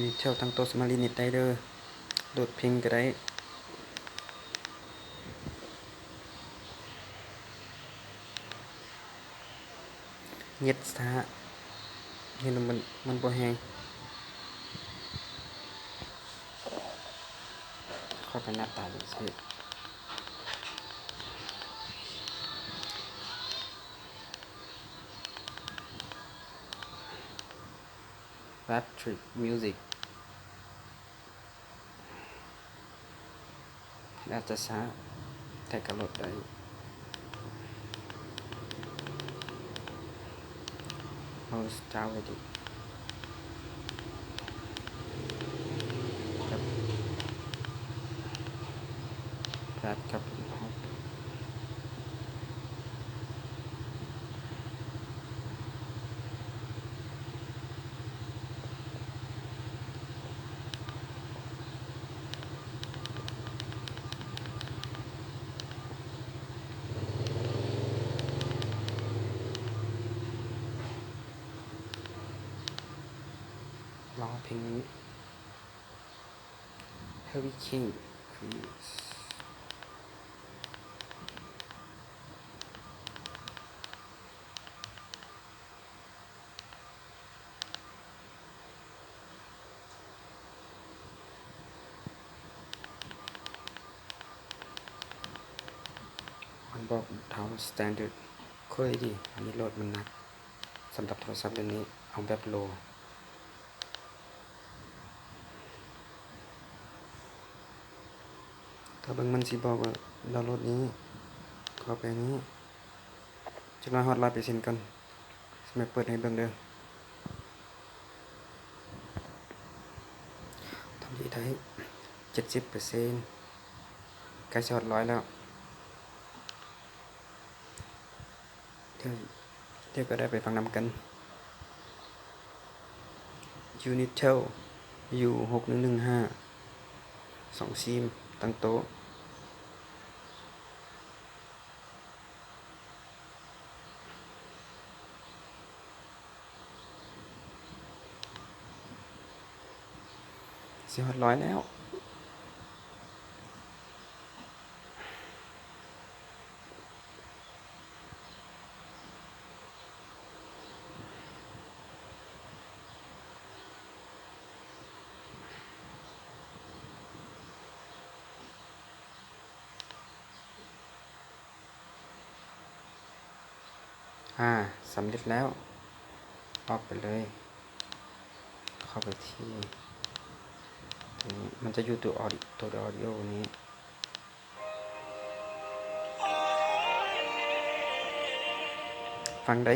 Unitel ຕັ້ງໂຕະ Smart Linux ໄດ້ເດີ ໂຫຼດເພງກໍໄດ້. ເນັດຊ້າ ເຮັດໃຫ້ມັນ ມັນບໍ່ແຮງ. ຂ້ອຍໄປໜ້າຕາຈັ່ງຊີ້. Patrick Music ອາດຈະຊ້າ ແຕ່ກໍໂຫຼດໄດ້. Host already. ລອງເພງນີ້ Hurricane Cruise. ມັນບອກ Download Standard Quality ອັນນີ້ໂຫຼດມັນໜັກ ສຳລັບໂທລະສັບເຫຼົ່ານີ້ ເອົາແບບ low. ຖ້າເບິ່ງມັນຊິບອກວ່າ ດາວໂຫຼດນີ້ ເຂົ້າໄປນີ້ ຈັກໜ້ອຍຮອດຮ້ອຍເປີເຊັນກ່ອນ ຊິມາເປີດໃຫ້ເບິ່ງເດີ. ຕອນນີ້ໄດ້ເຈັດສິບເປີເຊັນ ໃກ້ຊິຮອດຮ້ອຍແລ້ວ. ດຽວ ດຽວກໍໄດ້ໄປຟັງນຳກັນ. Unitel U ຫົກໜຶ່ງໜຶ່ງຫ້າ ສອງຊິມ ຕັ້ງໂຕະ. ຊິຮອດຮ້ອຍແລ້ວ. ອາ ສຳເລັດແລ້ວ. ອອກໄປເລີຍ. ເຂົ້າໄປທີ່ຕົວນີ້ ມັນຈະຢູ່ຕົວ Audi- ຕົວ Audio ນີ້. ຟັງໄດ້.